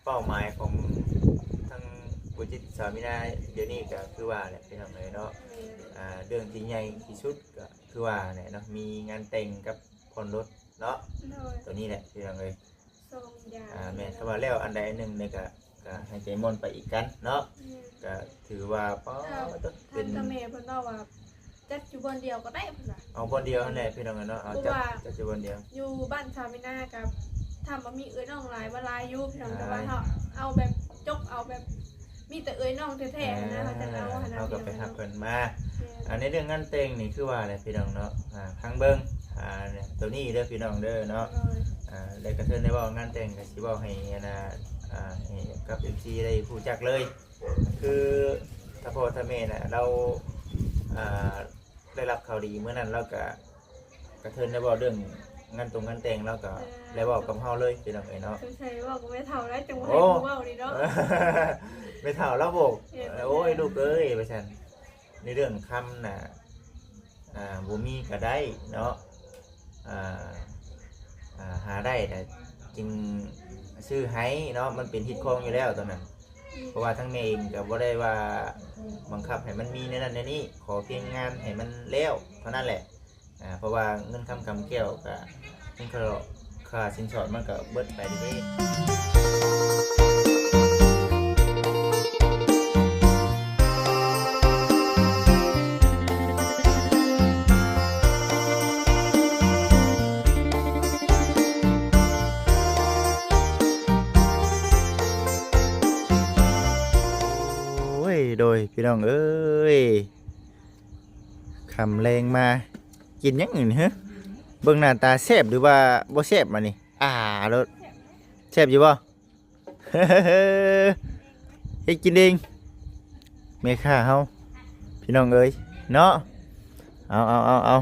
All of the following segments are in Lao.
ເປົ້າໝາຍຂອງທັງບູຈິດສາວມີນາດຽວນີ້ກໍຄືວ່າແຫຼະພີ່ນ້ອງເອີຍເນາະ. ແມ່ນ. ອ່າ ເລື່ອງທີ່ໃຫຍ່ທີ່ສຸດກໍຄືວ່າແຫຼະເນາະ ມີງານແຕ່ງກັບຜ່ອນລົດເນາະ. ໂດຍ. ຕົວນີ້ແຫຼະພີ່ນ້ອງເອີຍ. ສອງຢ່າງ. ອ່າ ແມ່ນ. ຖ້າວ່າແລ້ວອັນໃດອັນໜຶ່ງນີ້ກໍ ກໍໃຫ້ໃຈມ່ວນໄປອີກກັນເນາະ. ແມ່ນ. ກໍຖືວ່າ ປ້າ ເປັນ ທາງເຈົ້າແມ່ເພິ່ນເວົ້າວ່າ ຈັດຢູ່ບ່ອນດຽວກໍໄດ້ເພິ່ນວ່າ. ເອົາບ່ອນດຽວຫັ້ນແຫຼະພີ່ນ້ອງເອີຍເນາະ. ເອົາ ເພາະວ່າ ຈັດ ຈັດຢູ່ບ່ອນດຽວ. ຢູ່ບ້ານສາວມີນາກັບ ຖ້າວ່າມີເອື້ອຍນ້ອງຫຼາຍ ວ່າຫຼາຍຢູ່ພີ່ນ້ອງ. ແຕ່ວ່າ ຫຼາຍ ເຮົາເອົາແບບຈົກ ເອົາແບບມີແຕ່ເອື້ອຍນ້ອງແທ້ໆຫັ້ນນະ ອ່າ ເຮົາຈັ່ງເອົາຫັ້ນນະ ເຮົາກໍໄປຮັບເພິ່ນມາ. ແມ່ນ. ອ່າ ໃນເລື່ອງງານແຕ່ງນີ້ຄືວ່າແຫຼະພີ່ນ້ອງເນາະ. ອ່າ ຟັງເບິ່ງ ອ່າ ໂຕນີ້ເດີພີ່ນ້ອງເດີເນາະ. ໂດຍ. ອ່າ ແລ້ວກໍເຊີນໄດ້ເວົ້າງານແຕ່ງ ກໍຊິເວົ້າໃຫ້ອັນນ່າ ອ່າ ໃຫ້ກັບເອັຟຊີໄດ້ຮູ້ຈັກເລີຍ. ຄືຖ້າພໍ່ຖ້າແມ່ນະ ລາວ ອ່າ ໄດ້ຮັບຂ່າວດີມື້ນັ້ນ ລາວກະ ກະເທີນໄດ້ເວົ້າເລື່ອງງານຕົງງານແຕ່ງ ລາວກະ ເອີ ໄດ້ເວົ້າກັບເຮົາເລີຍພີ່ນ້ອງເອີຍເນາະ. ສົງໄສເວົ້າກັບແມ່ເຖົ້າໄດ້ ຈັ່ງບໍ່ໃຫ້ ໂອ້ ຜູ້ເວົ້ານີ້ເນາະ. ແມ່ເຖົ້າລາວບອກ ແມ່ນ ໂອ້ຍ ລູກເອີຍ ວ່າຊັ້ນ ໃນເລື່ອງຄຳນະ ອ່າ ບໍ່ມີກໍໄດ້ເນາະ. ອ່າ ອ່າ ຫາໄດ້ກໍຈຶ່ງຊື້ໃຫ້ເນາະ ມັນເປັນຮີດຄອງຢູ່ແລ້ວຕອນນັ້ນ. ເພາະວ່າທາງແມ່ເອງກໍບໍ່ໄດ້ວ່າບັງຄັບໃຫ້ມັນມີແນວນັ້ນແນວນີ້ ຂໍພຽງງານໃຫ້ມັນແລ້ວເທົ່ານັ້ນແຫຼະ. ອ່າ ເພາະວ່າເງິນຄຳກຳແກ້ວກໍ ເງິນຄ່າ ຄ່າສິນສອດມັນກໍເບິດໄປເດ້. ໂອ້ຍ ໂດຍ ພີ່ນ້ອງເອີຍ ຄ່ຳແລງມາ ກິນຫຍັງນີ້ຫື? ເບິ່ງໜ້າຕາແຊບຫຼືວ່າບໍ່ແຊບ ມານີ້ ອາໂລດ. ແຊບຢູ່ບໍ່? ເຮັດກິນເອງ ແມ່ຄ້າເຮົາ ພີ່ນ້ອງເອີຍເນາະ. ເອົາ ເອົາ ເອົາ ເອົາ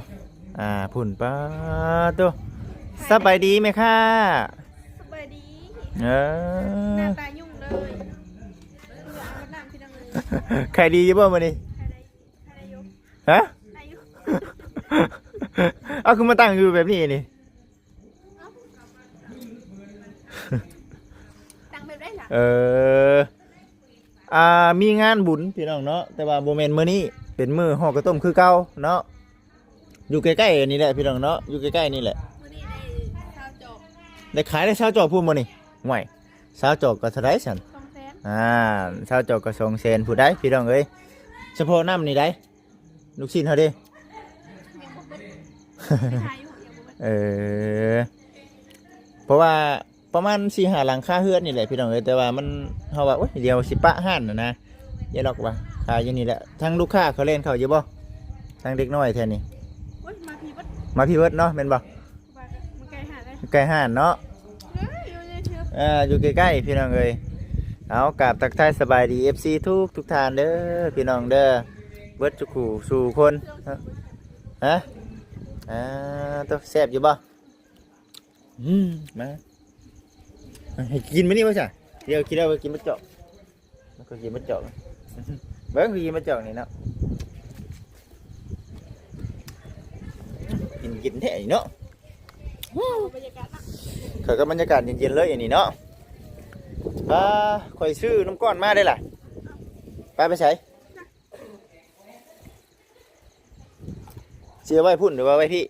ອ່າ ພຸ້ນ ປາໂຕ ສະບາຍດີແມ່ຄ້າ. ສະບາຍດີ. ເອີ ໜ້າຕາຫຍຸ້ງເລີຍ. ເອີ ອາບນ້ຳ ພີ່ນ້ອງເອີຍ. ຂາຍດີຢູ່ບໍ່ມື້ນີ້? ຂາຍໄດ້ ຂາຍໄດ້ຢູ່. ຮະ? ຂາຍຢູ່. ເອົາ ຄືມາຕັ້ງຢູ່ແບບນີ້ນີ້? ຕັ້ງແບບໃດລະ? ເອີ ອ່າ ມີງານບຸນພີ່ນ້ອງເນາະ ແຕ່ວ່າບໍ່ແມ່ນມື້ນີ້ ເປັນມື້ຫໍ່ກະຕົ້ມຄືເກົ່າເນາະ. ຢູ່ໃກ້ໆນີ້ແຫຼະພີ່ນ້ອງເນາະ ຢູ່ໃກ້ໆນີ້ແຫຼະ. ມື້ນີ້ໄດ້ຊາວຈອກ ໄດ້ຂາຍໄດ້ຊາວຈອກພຸ້ນບໍ່ນີ້? ຫ້ວຍ ຊາວຈອກກໍເທົ່າໃດຊັ້ນ? ສອງແສນ. ອ່າ ຊາວຈອກກໍສອງແສນພຸ້ນໃດ໋ພີ່ນ້ອງເອີຍ. ສະເພາະນ້ຳນີ້ໃດ໋ ລູກຊີ້ນເຮົາເດ້ ຍັງບໍ່ເບິດ. ໄປຂາຍຢູ່ ຍັງບໍ່ເບິດ. ເອີ ເພາະວ່າປະມານສີ່ຫ້າຫຼັງຄາເຮືອນນີ້ແຫຼະພີ່ນ້ອງເອີຍ ແຕ່ວ່າມັນ ເຮົາວ່າ ໂອ້ຍ ດຽວຊິປະຮ້ານນະນະ ຍາຍລັອກວ່າ ຂາຍຢູ່ນີ້ແຫຼະ. ທາງລູກຄ້າເຂົາແລ່ນເຂົ້າຢູ່ບໍ່? ທາງເດັກນ້ອຍແຖວນີ້ ໂອ້ຍ ມາພີ້ເບິດ ມາພີ້ເບິດເນາະ ແມ່ນບໍ່? ວ່າມັນໃກ້ຮ້ານເດ້ ໃກ້ຮ້ານເນາະ. ເອີ ຢູ່ໃກ້ໆ ພີ່ນ້ອງເອີຍ. ເອົາ ກາບທັກທາຍສະບາຍດີ ເອັຟຊີ ທຸກໆທ່ານເດີ ພີ່ນ້ອງເດີ ເບິດທຸກຜູ້ສູ່ຄົນ. ຮະ? ອ່າ ໂຕ ແຊບຢູ່ບໍ່? ອືມ ມາ ໃຫ້ກິນມື້ນີ້ບໍ່ຊະ? ດຽວກິນແລ້ວໄປກິນມາຈອກ ມັນກໍກິນມາຈອກ ເບິ່ງຄືກິນມາຈອກນີ້ເນາະ. ກິນເຢັນແທ້ນີ້ເນາະ. ເຂົ້າກັບບັນຍາກາດເນາະ ເຂົ້າກັບບັນຍາກາດເຢັນໆເລີຍອັນນີ້ເນາະ. ປາ ຂ້ອຍຊື້ນ້ຳກ້ອນມາໄດ້ລະ. ປາ ໄປໃສ? ຊິເອົາໄວ້ພຸ້ນ ຫຼືວ່າໄວ້ພີ້?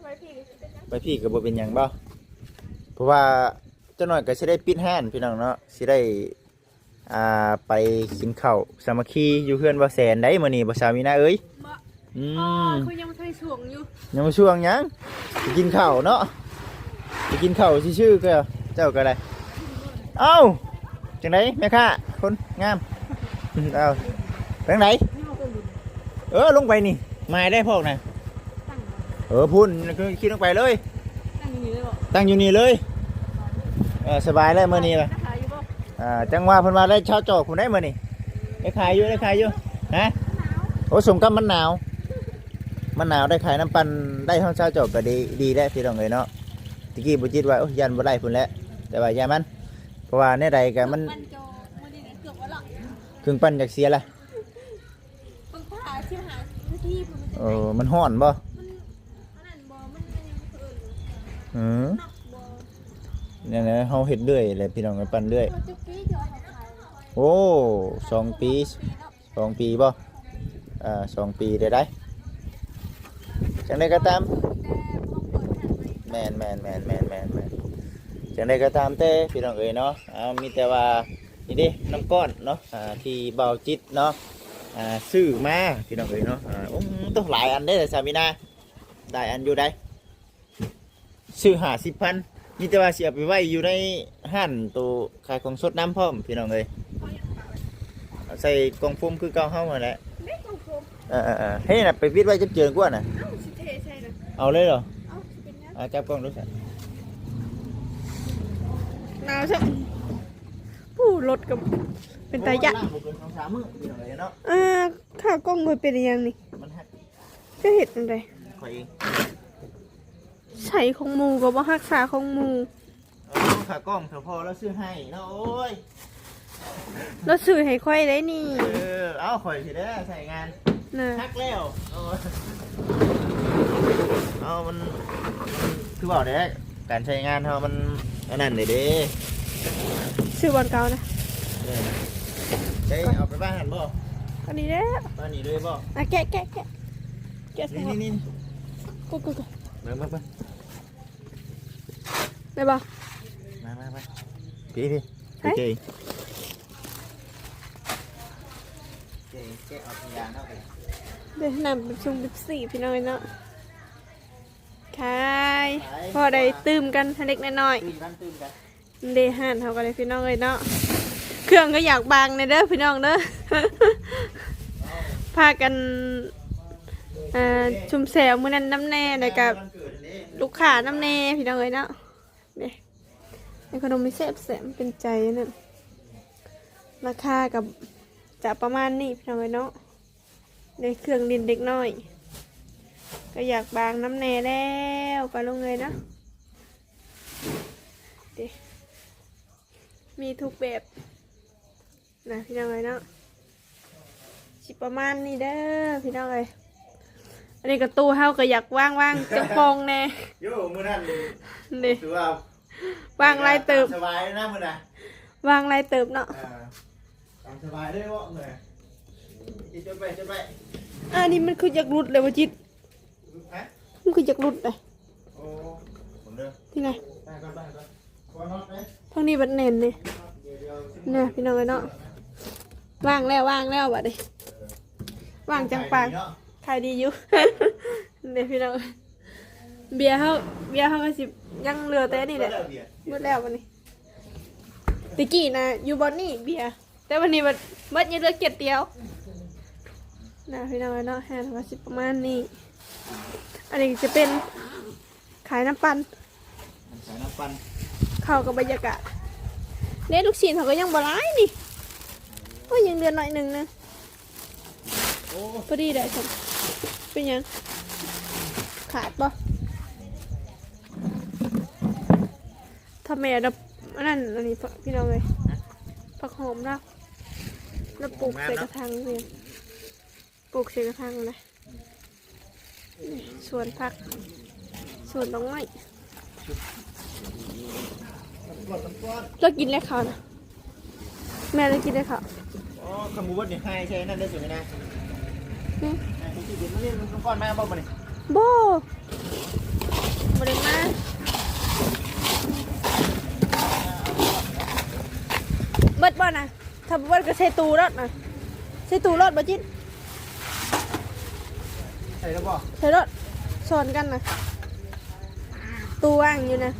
ໄວ້ພີ້ກໍບໍ່ເປັນຫຍັງບໍ່? ເພາະວ່າຈັກໜ້ອຍກໍຊິໄດ້ປິດຮ້ານພີ່ນ້ອງເນາະ ຊິໄດ້ ອ່າ ໄປກິນເຂົ້າສາມັກຄີຢູ່ເຮືອນບໍ່ແສນໄດ໋ມື້ນີ້ ບໍ່ສາວມີນາເອີຍ. ບໍ່ ອືມ ອໍ ຄືຍັງບໍ່ທັນຊ່ວງຢູ່ ຍັງບໍ່ຊ່ວງຫຍັງ ໄປກິນເຂົ້າເນາະ ໄປກິນເຂົ້າຊື່ໆ ກໍເຈົ້າກໍໄດ້. ເອົ້າ ຈັ່ງໃດແມ່ຄ້າຄົນງາມ? ເອົ້າ ໄປທາງໃດ? ເອີ ລົງໄປນີ້ ໝາຍໄດ້ພວກນະ. ເອີ ພຸ້ນ ຄືຂີ່ລົງໄປເລີຍ ຕັ້ງຢູ່ນີ້ເລີຍບໍ່? ຕັ້ງຢູ່ນີ້ເລີຍ. ເອີ ສະບາຍແລ້ວມື້ນີ້ລະ. ອ່າ ຈັງຫວະເພິ່ນວ່າໄດ້ຊາວຈອກພຸ້ນໄດ໋ມື້ນີ້. ໄດ້ຂາຍຢູ່ ໄດ້ຂາຍຢູ່. ຮະ? ໂອ້ ສົມກັບມັນໜາວ ມັນໜາວ ໄດ້ຂາຍນ້ຳປັ່ນ ໄດ້ຮອດຊາວຈອກກໍດີ ດີແລ້ວພີ່ນ້ອງເອີຍເນາະ. ຕະກີ້ບໍ່ຈິດວ່າ ໂອ້ຍ ຢ້ານບໍ່ໄດ້ພຸ້ນແຫຼະ ແຕ່ວ່າຢ່າມັນ ເພາະວ່າແນວໃດກໍມັນ ເຄື່ອງປັ່ນກໍບໍ່ລອດ ເຄື່ອງປັ່ນຢາກເສຍລະ. ເບິ່ງຖ້າສິບຫ້ານາທີພຸ້ນມັນຈະ ໂອ້ ໄດ້ ມັນຮ້ອນບໍ່? ມັນອັນນັ້ນບໍ່? ມັນຍັງເອີ້ນ ເອີ ໜັກບໍ່? ແນວເຮົາເຮັດເລື້ອຍແຫຼະພີ່ນ້ອງເອີຍ ປັ່ນເລື້ອຍ. ໂອ້ ສອງປີ ສອງປີບໍ່? ອ່າ ສອງປີໄດ້ໄດ໋. ຈັ່ງໃດກໍຕາມ ແມ່ນໆໆໆໆ ຈັ່ງໃດກໍຕາມແຕ່ພີ່ນ້ອງເອີຍເນາະ. ເອົາ ມີແຕ່ວ່າ ນີ້ເດ້ ນ້ຳກ້ອນເນາະ ອ່າ ທີ່ບ່າວຈິດເນາະ ອ່າ ຊື້ມາພີ່ນ້ອງເອີຍເນາະ. ອ່າ ໂອ້ ໂຕ ຫຼາຍອັນເດ້ສາມີນາ ຫຼາຍອັນຢູ່ໃດ໋. ຊື້ຫ້າສິບພັນ ມີແຕ່ວ່າຊິເອົາໄປໄວ້ຢູ່ໃນຮ້ານໂຕຂາຍຂອງສົດນຳພ້ອມພີ່ນ້ອງເອີຍ. ເອົາໃສ່ກ່ອງໂຟມຄືເກົ່າເຮົາຫັ້ນແຫຼະ. ເອີໆໆ ເຮັດນະ ໄປປິດໄວ້ຈົນເຈີກວ່ານະ. ເອົາ ຊິເທໃສ່ນະ. ເອົາເລີຍເນາະ. ເອົາ ຊິເປັນຫຍັງ? ເອົາ ຈັບກ້ອງດູຊະ. ໜາວຊະ. ຜູ້ ລົດກໍເປັນຕາຢ້ານ. ໂອ້ ລ້າງບໍ່ເກີນສອງສາມມື້ພີ່ນ້ອງເອີຍເນາະ. ອ່າ ຂາກ້ອງຂ້ອຍເປັນອີ່ຫຍັງນີ້? ມັນຫັກ. ຈະເຮັດຈັ່ງໃດ? ຂ້ອຍເອງ. ໃຊ້ຂອງໝູ່ກໍບໍ່ຮັກສາຂອງໝູ່. ເອົາຂາກ້ອງສະພໍລາວຊື້ໃຫ້ເນາະ. ໂອ້ຍ ລາວຊື້ໃຫ້ຂ້ອຍໄດ໋ນີ້. ເອີ ເອົາ ຂ້ອຍຊິໄດ້ໃຊ້ງານນະ ຫັກແລ້ວ. ໂອ້ຍ ເອົາ ມັນ ຄືເວົ້າແຫຼະ ການໃຊ້ງານເຮົາມັນອັນນັ້ນເດ້ ຊື້ບ່ອນເກົ່ານະ. ເອີ ໄດ້ເອົາໄປບ້ານຫັ້ນບໍ່? ອັນນີ້ແຫຼະ ບ້ານນີ້ເລີຍບໍ່? ອ່ະ ແກະ ແກະ ແກະ ແກະ ນີ້ ນີ້ ນີ້ ກູ ກູ ກູ ເບິ່ງ ເບິ່ງ ເບິ່ງ ໄດ້ບໍ່? ມາ ມາ ມາ ພີ້ ພີ້ ເອີຍ ເຈ ເຈ ເຈ ເຈ ເອົາທາງຍາງເນາະ. ເດ້ ນ້ຳເປັບຊງເປັບຊີພີ່ນ້ອງເອີຍເນາະ. ຂາຍ ຂາຍ ພໍໄດ້ຕື່ມກັນເລັກນ້ອຍ ຕື່ມກັນ ຕື່ມກັນ. ເດ້ ຮ້ານເຮົາກໍໄດ້ພີ່ນ້ອງເອີຍເນາະ. ເຄື່ອງກໍຢາກບາງແດ່ເດີພີ່ນ້ອງເດີ ພາກັນ ອ່າ ຊຸມແຊວມື້ນັ້ນນຳແດ່ ແລ້ວກໍລູກຄ້ານຳແດ່ພີ່ນ້ອງເອີຍເນາະ. ເດ້ ໃຫ້ຂະໜົມນີ້ແຊບໆ ເປັນໃຈນັ້ນ. ລາຄາກໍຈະປະມານນີ້ພີ່ນ້ອງເອີຍເນາະ. ໄດ້ເຄື່ອງຫຼິ້ນເດັກນ້ອຍ ກໍຢາກບາງນຳແດ່ແລ້ວປ້າລຸງເອີຍເນາະ. ເດ້ ມີທຸກແບບນະພີ່ນ້ອງເອີຍເນາະ. ຊິປະມານນີ້ເດີພີ່ນ້ອງເອີຍ. ອັນນີ້ກໍຕູ້ເຮົາກໍຢາກວາງ ວາງຈັກປ່ອງແດ່. ໂຍ ມື້ນັ້ນນີ້ ຖືວ່າວາງຫຼາຍເຕີບ ຕາມສະບາຍເລີຍນະມື້ນັ້ນ ວາງຫຼາຍເຕີບເນາະ. ອ່າ ຕາມສະບາຍເລີຍເນາະ ເອີ ຈິດ ຈົດໄວ້ ຈົດໄວ້. ອັນນີ້ມັນຄືຢາກຫຼຸດແລ້ວບໍ່ຈິດ? ຮະ? ມັນຄືຢາກຫຼຸດເດ້. ໂອ້ ເບິ່ງເດີ ທີ່ໄຫນ? ໄປກ່ອນ ໄປກ່ອນ ຂໍນັອດເດ້. ທາງນີ້ບັດແໜ້ນເດ້ ນີ້ພີ່ນ້ອງເອີຍເນາະ. ວາງແລ້ວ ວາງແລ້ວບັດນີ້ ເອີ ວາງຈັງປານ ຂາຍດີເນາະ ຂາຍດີຢູ່. ນີ້ພີ່ນ້ອງ ເບຍເຮົາ ເບຍເຮົາກໍຊິຍັງເຫຼືອແຕ່ນີ້ແຫຼະ ເບິດແລ້ວບັດນີ້. ແຕ່ກີ້ນະຢູ່ບ່ອນນີ້ເບຍ ແຕ່ບັດນີ້ບັດເບິດ ຍັງເຫຼືອຂວດດຽວນະພີ່ນ້ອງເອີຍເນາະ. ຮ້ານເຮົາກໍຊິປະມານນີ້. ອັນນີ້ຈະເປັນຂາຍນ້ຳປັ່ນ ຂາຍນ້ຳປັ່ນ. ເຂົ້າກັບບັນຍາກາດເດ້. ລູກຊີ້ນເຮົາກໍຍັງບໍ່ຫຼາຍນີ້ ໂອ້ຍ ຍັງເຫຼືອໜ້ອຍໜຶ່ງນະ. ໂອ້ ພໍດີໄດ້ຊັ້ນ. ເປັນຫຍັງ? ຂາດບໍ່? ຖ້າແມ່ລະ ອັນນັ້ນ ອັນນີ້ ພີ່ນ້ອງເອີຍ ຜັກຫອມລາວ ລາວປູກໃສ່ກະຖາງນີ້ ປູກໃສ່ກະຖາງນະ. ນີ້ສວນຜັກ ສວນດອກໄມ້. ລາວກິນແລ້ວເຂົ້ານະ ແມ່ລາວກິນແລ້ວເຂົ້າ. ອໍ ຄັນບໍ່ເບິດນີ້ ໃຫ້ໃສ່ນັ້ນເດີ ສຸນນະ. ຫຶ? ໃຫ້ໃສ່ຕູ້ເຢັນ. ມື້ນີ້ມັນກ່ອນມາບໍ່ ມື້ນີ້? ບໍ່ ບໍ່ໄດ້ມາ. ເບິດບໍ່ນະ? ຖ້າບໍ່ເບິດກໍໃສ່ຕູ້ໂລດນະ ໃສ່ຕູ້ໂລດບໍ່ຈິດ? ໃສ່ແລ້ວບໍ່? ໃສ່ໂລດ ສອນກັນນະ ຕູ້ວ່າງຢູ່ນະ.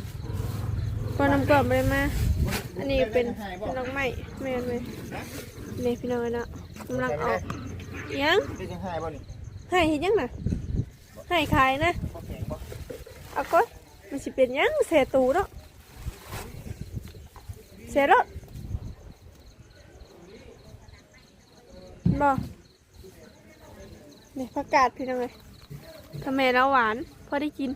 ພໍນ້ຳກວມບໍ່ໄດ້ມາ. ອັນນີ້ເປັນ ເປັນດອກໄມ້. ແມ່ນໆ ນີ້ພີ່ນ້ອງເອີຍເນາະ ກຳລັງອອກ. ອີຫຍັງ? ເປັນຫຍັງ ໃຫ້ບໍ່ນີ້? ໃຫ້ເຮັດຫຍັງນະ? ໃຫ້ຂາຍນະ. ບໍ່ແຂງບໍ່? ເອົາກ່ອນ ມັນຊິເປັນຫຍັງ ແຊ່ຕູ້ເນາະ ແຊ່ໂລດ. ບໍ່ ນີ້ຜັກກາດພີ່ນ້ອງເອີຍ ຖ້າແມ່ນລາວຫວານ ພໍໄດ້ກິນ.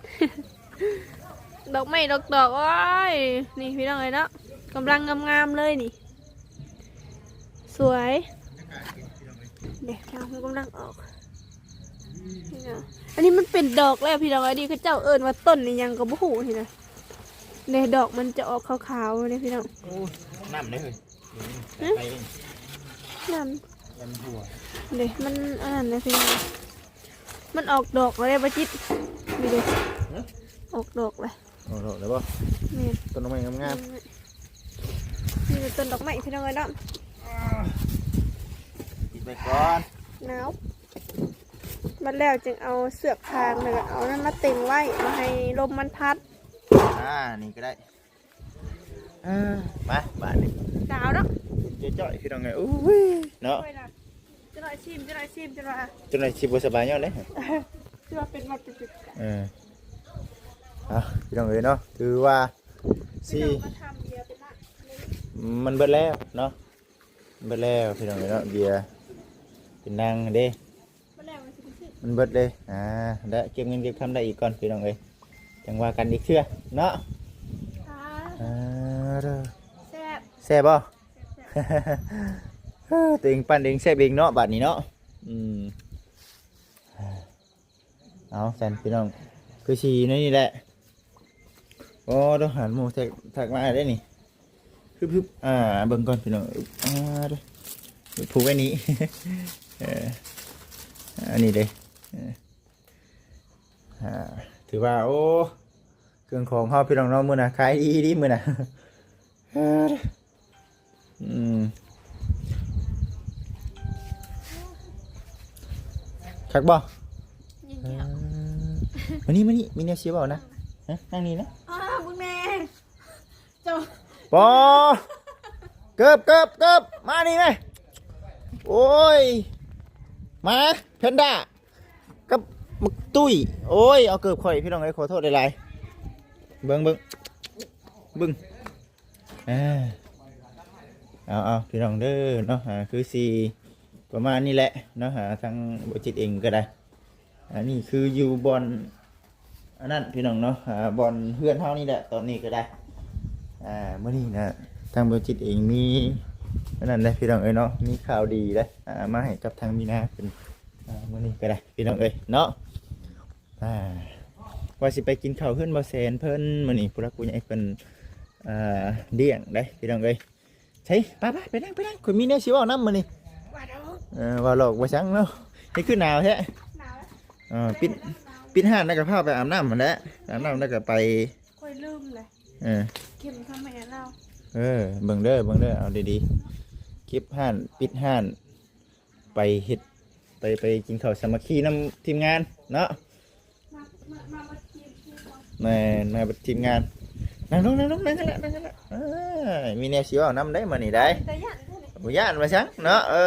ດອກໄມ້ດອກຕອກ ໂອ້ຍ ນີ້ພີ່ນ້ອງເອີຍເນາະ ກຳລັງງາມໆເລີຍນີ້ ສວຍ. ເດ້ ທາງມັນກຳລັງອອກ. ນີ້ນະ ອັນນີ້ມັນເປັນດອກແລ້ວພີ່ນ້ອງເອີຍ ອັນນີ້ເຂົາເຈົ້າເອີ້ນວ່າຕົ້ນອີ່ຫຍັງກໍບໍ່ຮູ້ນີ້ນະ. ເດ້ ດອກມັນຈະອອກຂາວໆເດ້ພີ່ນ້ອງ. ໂອ້ຍ ນ້ຳເດ້ເຮີ້ຍ ຫຶ? ໃສ່ໄປເອງ ນ້ຳ ມັນຮົ່ວ ເດ້ ມັນອັນນັ້ນເດ້ພີ່ນ້ອງ ມັນອອກດອກແລ້ວເດ້ ບໍ່ຈິດ ນີ້ເດ້ ຫຶ? ອອກດອກແລ້ວ ອອກດອກແລ້ວບໍ່? ແມ່ນ ຕົ້ນດອກໄມ້ງາມໆ ນີ້ເປັນຕົ້ນດອກໄມ້ພີ່ນ້ອງເອີຍເນາະ. ປິດໄວ້ກ່ອນ ໜາວ ໝົດແລ້ວຈຶ່ງເອົາເຊືອກພາງ ແລ້ວກໍເອົານັ້ນມາເຕັງໄວ້ ບໍ່ໃຫ້ລົມມັນພັດ. ອ່າ ນີ້ກໍໄດ້ ເອີ ມາບາດນີ້ ໜາວເນາະ ເຢັນຈ້ອຍໆ ພີ່ນ້ອງເອີຍ. ໂອ້ຍ ເນາະ ໂອ້ຍນະ ຈັກໜ້ອຍຊິມ ຈັກໜ້ອຍຊິມ ຈັກໜ້ອຍ ຈັກໜ້ອຍຊິບໍ່ສະບາຍຍ້ອນເດ້ ຄືວ່າເປັນຫວັດເປັນຈຸດ. ເອີ ເອົາ ພີ່ນ້ອງເອີຍເນາະ ຖືວ່າຊິ ມາທຳເບຍເປັນນະ ມັນເບິດແລ້ວເນາະ ເບິດແລ້ວພີ່ນ້ອງເອີຍເນາະ ເບຍເປັນນາງເດ້ ມັນເບິດເລີຍ. ອ່າ ແລະ ເກັບເງິນເກັບຄຳໄດ້ອີກກ່ອນພີ່ນ້ອງເອີຍ ຈັ່ງວ່າກັນອີກເທື່ອເນາະ. ອ່າ ອ່າ ແຊບ ແຊບບໍ່? ແຊບໆ ເອີ ຕົວເອງປັ່ນເອງແຊບເອງເນາະ ບາດນີ້ເນາະ. ອືມ ເອົາຊັ້ນພີ່ນ້ອງ ຄືຊິຢູ່ໃນນີ້ແຫຼະ. ໂອ້ ໂທຫາໝູ່ແທັກ ທັກມາໄດ້ນີ້ ຮຶບໆ ອ່າ ເບິ່ງກ່ອນພີ່ນ້ອງ. ອ່າ ເດີ ຜູກໄວ້ນີ້ ເອີ ອັນນີ້ເດ້ ເອີ ອ່າ ຖືວ່າ ໂອ້ ເຄື່ອງຂອງເຮົາພີ່ນ້ອງເນາະ ມື້ໜ້າຂາຍດີໆ ມື້ໜ້າ ເອີ ອືມ ຄັກບໍ່? ຍິນດີ ເອີ ມານີ້ ມານີ້ ມີແນວຊິເວົ້ານະ ຮະ ນັ່ງນີ້ນະ ອ້າ ເບິ່ງແນ່ ເຈົ້າ ບໍ່ ເກີບ ເກີບ ເກີບ ມານີ້ແມະ ໂອ້ຍ ໝາ ແພນດ້າ ກັບບັກຕຸ້ຍ ໂອ້ຍ ເອົາເກີບຂ້ອຍ ພີ່ນ້ອງເອີຍ ຂໍໂທດຫຼາຍໆ ເບິ່ງ ເບິ່ງ ເບິ່ງ ອ່າ ເອົາ ເອົາ ພີ່ນ້ອງເດີເນາະ ອ່າ ຄືຊິປະມານນີ້ແຫຼະເນາະ ອ່າ ທາງບໍ່ຈິດເອງກໍໄດ້ ອັນນີ້ຄືຢູ່ບ່ອນອັນນັ້ນພີ່ນ້ອງເນາະ ອ່າ ບ່ອນເຮືອນເຮົານີ້ແຫຼະ ຕອນນີ້ກໍໄດ້ ອ່າ ມື້ນີ້ນະ ທາງບໍ່ຈິດເອງມີອັນນັ້ນແຫຼະພີ່ນ້ອງເອີຍເນາະ ມີຂ່າວດີເດ້ ອ່າ ມາໃຫ້ກັບທາງມີນາເພິ່ນ ອ່າ ມື້ນີ້ກໍໄດ້ພີ່ນ້ອງເອີຍເນາະ. ອ່າ ວ່າຊິໄປກິນເຂົ້າເຮືອນບໍ່ແສນເພິ່ນ ມື້ນີ້ຜູ້ຫຼັກຜູ້ໃຫຍ່ເພິ່ນ ອ່າ ລ້ຽງໄດ໋ພີ່ນ້ອງເອີຍ. ໃສ ໄປໆ ໄປນັ່ງ ໄປນັ່ງ ຂ້ອຍມີແນວຊິເວົ້ານຳມື້ນີ້ ວ່າດອກ ເອີ ວ່າຫຼອກວ່າສັງເນາະ. ເຮັດຄືໜາວແທ້? ໜາວ ເອີ ປິດ ປິດຮ້ານແລ້ວກໍພາໄປອາບນ້ຳຫັ້ນແຫຼະ ອາບນ້ຳແລ້ວກໍໄປ ຂ້ອຍລືມເລີຍ ເອີ ເຂັມທຳໄມລາວ ເອີ ເບິ່ງເດີ ເບິ່ງເດີ ເອົາດີໆ ເກັບຮ້ານ ປິດຮ້ານ ໄປເຮັດ ໄປ ໄປກິນເຂົ້າສາມັກຄີນຳທີມງານເນາະ. ມາ ມາ ມາເບິດທີມ ແມ່ນ ມາເບິດທີມງານ. ນັ່ງລົງ ນັ່ງລົງ ນັ່ງຫັ້ນແຫຼະ ນັ່ງຫັ້ນແຫຼະ. ເອີ ມີແນວຊິເວົ້ານຳໄດ໋ມື້ນີ້ໄດ໋. ຕາຢ້ານແທ້ນີ້ ບໍ່ຢ້ານວ່າສັງເນາະ. ເອີ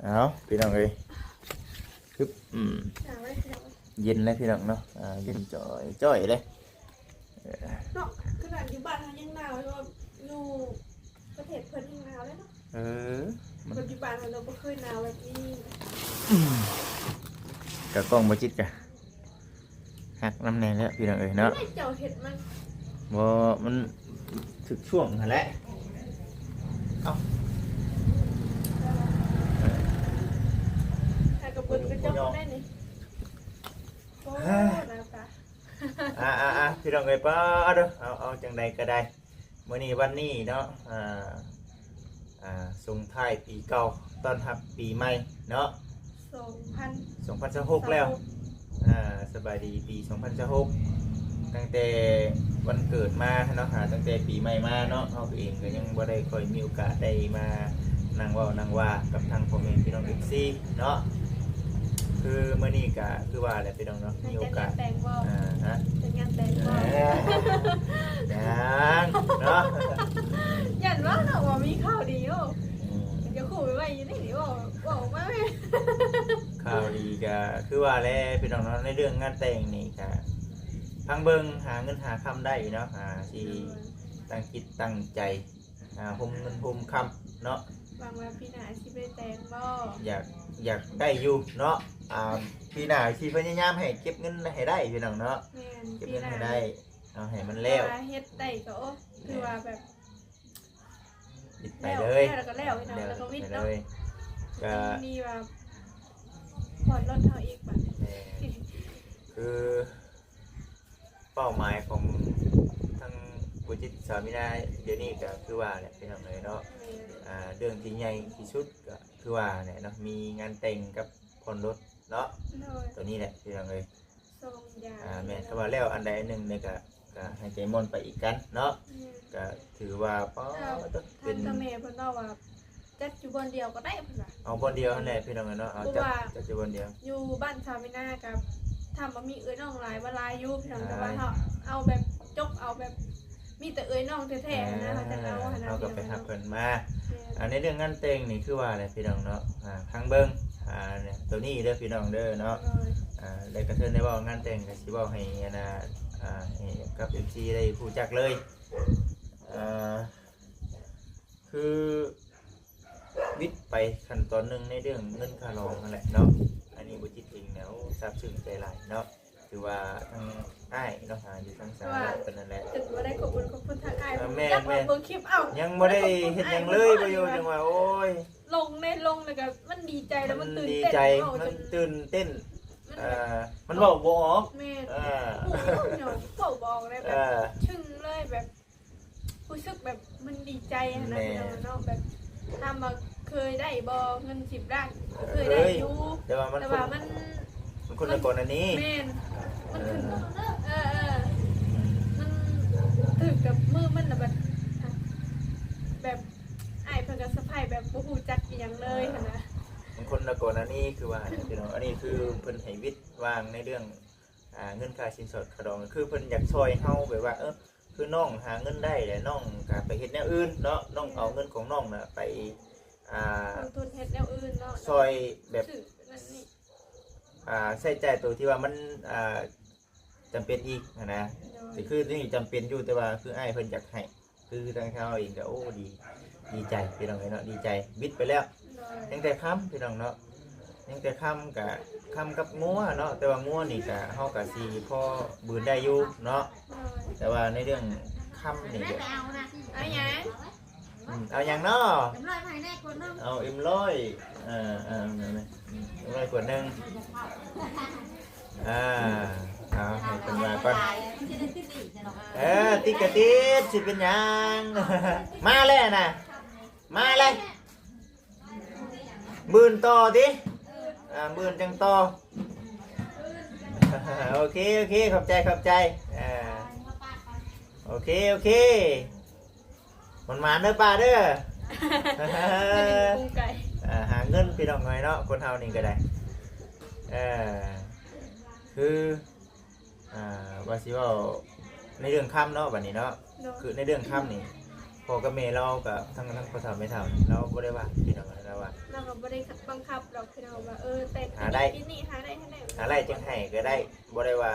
ເອົາ ພີ່ນ້ອງເອີຍ ຮຶບ ອືມ ເຢັນເລີຍພີ່ນ້ອງເນາະ. ອ່າ ເຢັນຈ້ອຍໆເລີຍ ເນາະ. ຂະໜາດຢູ່ບ້ານເຮົາຍັງໜາວ ຢູ່ ຢູ່ປະເທດເພິ່ນຍັງໜາວເລີຍເນາະ. ເອີ ປັດຈຸບັນເຮົາບໍ່ເຄີຍໜາວແບບນີ້. ກະກ້ອງບໍ່ຈິດກະຫັກນຳແດ່ແລ້ວພີ່ນ້ອງເອີຍເນາະ. ເຈົ້າເຮັດມັນ ບໍ່ ມັນຖືກຊ່ວງຫັ້ນແຫຼະ. ເອົ້າ ແຕ່ກໍເບິ່ງກະຈອກໄດ້ນີ້. ໂອ້ ໜ້າຕາ ອ່າໆໆ ພີ່ນ້ອງເອີຍ ປ້າເດີ ເອົາ ເອົາ ຈັ່ງໃດກໍໄດ້ ມື້ນີ້ວັນນີ້ເນາະ ອ່າ ອ່າ ສົ່ງທ້າຍປີເກົ່າ ຕ້ອນຮັບປີໃໝ່ເນາະ ສອງພັນ ສອງພັນຊາວຫົກແລ້ວ. ອ່າ ສະບາຍດີປີສອງພັນຊາວຫົກ ຕັ້ງແຕ່ວັນເກີດມາເນາະ ຫາ ຕັ້ງແຕ່ປີໃໝ່ມາເນາະ ເຮົາເອງກໍຍັງບໍ່ໄດ້ຄ່ອຍມີໂອກາດໄດ້ມານັ່ງເວົ້ານັ່ງວ່າກັບທາງພໍ່ແມ່ພີ່ນ້ອງ ເອັຟຊີ ເນາະ. ຄືມື້ນີ້ກະຄືວ່າແຫຼະພີ່ນ້ອງເນາະ ມີໂອກາດ ຈັດງານແຕ່ງບໍ່? ອ່າ ຮະ? ຈັດງານແຕ່ງບໍ່? ເອີ ຍັງເນາະ ຢ້ານວ່າເນາະ ວ່າມີຂ່າວດີຢູ່. ອືມ ຢາກຮູ້ໄວໆຢູ່ນີ້ ເວົ້າ ເວົ້າອອກມາແມ່. ຂ່າວດີກະຄືວ່າແຫຼະພີ່ນ້ອງເນາະ ໃນເລື່ອງງານແຕ່ງນີ້ກະຟັງເບິ່ງ ຫາເງິນຫາຄຳໄດ້ເນາະ ຫາຊິ ໂດຍ ຕັ້ງຈິດຕັ້ງໃຈ ອ່າ ໂຮມເງິນໂຮມຄຳເນາະ. ຫວັງວ່າປີໜ້າຊິໄດ້ແຕ່ງບໍ່? ຢາກ ຢາກໄດ້ຢູ່ເນາະ. ອ່າ ປີໜ້າຊິພະຍາຍາມໃຫ້ເກັບເງິນໃຫ້ໄດ້ພີ່ນ້ອງເນາະ. ແມ່ນ ເກັບເງິນໃຫ້ໄດ້ ປີໜ້າ ເອົາໃຫ້ມັນແລ້ວ ວ່າເຮັດໄດ້ກໍ ໂອ້ ຖືວ່າແບບ ເຮັດໄປເລີຍ ແລ້ວ ແລ້ວກໍແລ້ວ ແລ້ວກໍວິດເນາະ ແລ້ວກໍ ກໍມີວ່າຜ່ອນລົດເຮົາອີກບັດນີ້. ແມ່ນ ຄື ເປົ້າໝາຍຂອງ ຜູ້ຈິດສາວມີນາດຽວນີ້ກໍຄືວ່າແຫຼະ ພີ່ນ້ອງເອີຍເນາະ. ແມ່ນ ອ່າ ເລື່ອງທີ່ໃຫຍ່ທີ່ສຸດກໍຄືວ່າແຫຼະເນາະ ມີງານແຕ່ງກັບຜ່ອນລົດເນາະ. ໂດຍ ຕົວນີ້ແຫຼະ ພີ່ນ້ອງເອີຍ ສອງຢ່າງ ອ່າ ແມ່ນ ຖ້າວ່າແລ້ວອັນໃດອັນໜຶ່ງນີ້ກໍ ກໍໃຫ້ໃຈມ່ວນໄປອີກກັນເນາະ. ແມ່ນ ກໍຖືວ່າ ປ້າ ທາງ ເປັນ ທາງແມ່ເພິ່ນເວົ້າວ່າ ຈັດຢູ່ບ່ອນດຽວກໍໄດ້ເພິ່ນວ່າ. ເອົາບ່ອນດຽວຫັ້ນແຫຼະ ພີ່ນ້ອງເອີຍເນາະ. ເອົາ ຈັດ ຈັດຢູ່ບ່ອນດຽວ. ຢູ່ບ້ານສາວມີນາກໍ ຖາມວ່າມີເອື້ອຍນ້ອງຫຼາຍບໍ່? ຫຼາຍຢູ່ ພີ່ນ້ອງ ແຕ່ວ່າເຮົາເອົາແບບຈົກເອົາແບບ ມີແຕ່ເອື້ອຍນ້ອງແທ້ໆຫັ້ນນະ ອ່າ ເຮົາຈັ່ງເອົາຫັ້ນນະ ເຮົາກໍໄປຮັບເພິ່ນມາ. ແມ່ນ ອ່າ ໃນເລື່ອງງານແຕ່ງນີ້ຄືວ່າແຫຼະ ພີ່ນ້ອງເນາະ. ອ່າ ທາງເບິ່ງ ອ່າ ຕົວນີ້ເດີ ພີ່ນ້ອງເດີເນາະ. ໂດຍ ອ່າ ແລະກະເທີນໄດ້ເວົ້າ ງານແຕ່ງກໍຊິເວົ້າໃຫ້ອັນນ່າ ອ່າ ໃຫ້ກັບເອັຟຊີໄດ້ຮູ້ຈັກເລີຍ. ອ່າ ຄືວິດໄປຂັ້ນຕອນໜຶ່ງໃນເລື່ອງເງິນຄ່າດອງຫັ້ນແຫຼະເນາະ. ອັນນີ້ບໍ່ຈິດເອງແລ້ວ ຊາບຊຶ້ງໃຈຫຼາຍເນາະ. ຖືວ່າທາງອ້າຍເນາະ ຫາຢູ່ທາງສະຫະລັດເພິ່ນນັ້ນແຫຼະ ເຖິງບໍ່ໄດ້ຂອບຄຸນ ຂອບຄຸນທາງອ້າຍ. ເອີ ແມ່ນ ຈັກວ່າເບິ່ງຄລິບ ເອົ້າ ຍັງບໍ່ໄດ້ເຮັດຫຍັງເລີຍ ບໍ່ຢູ່ ຈັ່ງວ່າ ໂອ້ຍ ລົງໃນ ລົງແລ້ວກໍມັນດີໃຈ ແລ້ວມັນຕື່ນເຕັ້ນ ມັນດີໃຈ ເນາະ ມັນຕື່ນເຕັ້ນ. ເອີ ມັນເວົ້າບໍ່ອອກ. ແມ່ນ ເອີ ເວົ້າບໍ່ອອກເລີຍ ແບບ ເອີ ຊຶ້ງເລີຍ ແບບ ຮູ້ສຶກແບບມັນດີໃຈຫັ້ນນະ ແມ່ນ ພີ່ນ້ອງເນາະ. ແບບ ຖາມວ່າເຄີຍໄດ້ບໍ່ເງິນສິບລ້ານ? ເຄີຍໄດ້ຢູ່ ເຄີຍ ແຕ່ວ່າມັນ ແຕ່ວ່າມັນ ມັນຄົນລະກໍລະນີ. ແມ່ນ ມັນຂຶ້ນ ເອີ ເອີ ເອີ ມັນຖືກກັບມືມັນນະ. ບັດ ແບບ ອ້າຍເພິ່ນກໍສະໄພແບບບໍ່ຮູ້ຈັກອີ່ຫຍັງເລີຍຫັ້ນນະ. ມັນຄົນລະກໍລະນີ ຄືວ່າຫັ້ນນະ ພີ່ນ້ອງ. ອັນນີ້ຄືເພິ່ນໃຫ້ວິດວາງໃນເລື່ອງ ອ່າ ເງິນຄ່າສິນສອດຄ່າດອງ ຄືເພິ່ນຢາກຊ່ອຍເຮົາ ແບບວ່າ ເອີ ຄືນ້ອງຫາເງິນໄດ້ແລ້ວ ນ້ອງກໍໄປເຮັດແນວອື່ນເນາະ ນ້ອງເອົາເງິນຂອງນ້ອງນະໄປ ອ່າ ລົງທຶນເຮັດແນວອື່ນເນາະ ຊ່ອຍແບບ ຊື້ນັ້ນນີ້ ອ່າ ໃຊ້ຈ່າຍໂຕທີ່ວ່າມັນ ອ່າ ຈຳເປັນອີກຫັ້ນນະ. ໂດຍ ກໍຄືນີ້ຈຳເປັນຢູ່ ແຕ່ວ່າຄືອ້າຍເພິ່ນຢາກໃຫ້ ຄືທາງເຮົາເອງກໍ ໂອ້ ດີ ດີໃຈ ພີ່ນ້ອງເອີຍເນາະ ດີໃຈ ບິດໄປແລ້ວ. ໂດຍ ຍັງແຕ່ຄຳ ພີ່ນ້ອງເນາະ ຍັງແຕ່ຄຳ ກະຄຳກັບງົວເນາະ. ແຕ່ວ່າງົວນີ້ກະ ເຮົາກະຊິພໍບືນໄດ້ຢູ່ເນາະ. ໂດຍ ແຕ່ວ່າໃນເລື່ອງຄຳນີ້ ເອົາຫຍັງ? ອືມ ເອົາຫຍັງເນາະ? ເອັມຮ້ອຍມາໃຫ້ແດ່ຂວດໜຶ່ງ. ເອົາເອັມຮ້ອຍ ເອີ ເອີ ເອັມຮ້ອຍຂວດໜຶ່ງ. ອ່າ ເອົາໃຫ້ເພິ່ນວ່າກ່ອນ. ເອີ ຕິດກະຕິດ ຊິເປັນຫຍັງ? ມາແລ້ວນະ ມາແລ້ວ ບືນຕໍ່ຕິ. ອ່າ ບືນຈັ່ງຕໍ່. ໂອເຄ ໂອເຄ ຂອບໃຈ ຂອບໃຈ. ອ່າ ໂອເຄ ໂອເຄ ໝານໆເດີປ້າເດີ. ອ່າ ຫາເງິນ ພີ່ນ້ອງເອີຍເນາະ ຄົນເຮົານີ້ກໍໄດ້. ເອີ ຄື ອ່າ ວ່າຊິເວົ້າໃນເລື່ອງຄຳເນາະ ບັດນີ້ເນາະ. ໂດຍ ຄືໃນເລື່ອງຄຳນີ້ ພໍ່ກັບແມ່ລາວກໍ ທັງ ທັງພໍ່ເຖົ້າແມ່ເຖົ້າລາວບໍ່ໄດ້ວ່າ ພີ່ນ້ອງເອີຍ ລາວວ່າ ລາວກໍບໍ່ໄດ້ບັງຄັບດອກ ພີ່ນ້ອງ ວ່າ ເອີ ແຕ່ງ ຫາໄດ້ ປີນີ້ຫາໄດ້ ຫາໄດ້ ຫາໄດ້ຈຶ່ງໃຫ້ກໍໄດ້ ບໍ່ໄດ້ວ່າ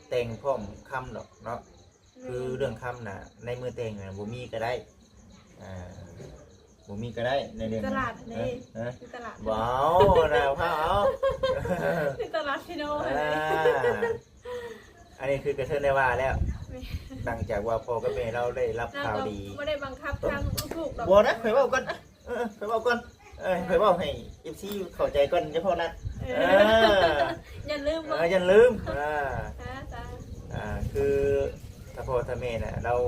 ແຕ່ງພ້ອມຄຳດອກເນາະ. ແມ່ນ ຄືເລື່ອງຄຳນະ ໃນມື້ແຕ່ງນະ ບໍ່ມີກໍໄດ້ ອ່າ ບໍ່ມີກໍໄດ້ໃນເລື່ອງ ຕະຫຼາດເດ້ ເອີ ເອີ ຢູ່ຕະຫຼາດ ບໍ່ເອົານະ ພາເອົາ ຢູ່ຕະຫຼາດພີ່ນ້ອງ. ອ່າ ອັນນີ້ຄືກະເທີນໄດ້ວ່າແລ້ວ ແມ່ນ ຫຼັງຈາກວ່າພໍ່ກັບແມ່ລາວໄດ້ຮັບຂ່າວດີ ບໍ່ໄດ້ບັງຄັບທາງລູກໆດອກ. ບໍ່ນະ ຂ້ອຍເວົ້າກ່ອນ ເອີ ຂ້ອຍເວົ້າກ່ອນ ເອີ ຂ້ອຍເວົ້າໃຫ້ເອັຟຊີເຂົ້າໃຈກ່ອນ ຈະເວົ້ານະ. ເອີ ເອີ ຢ່າລືມ ເອີ ຢ່າລືມ. ອ່າ ອ່າ ຄືຖ້າພໍ່ຖ້າແມ່ນະ ລາວ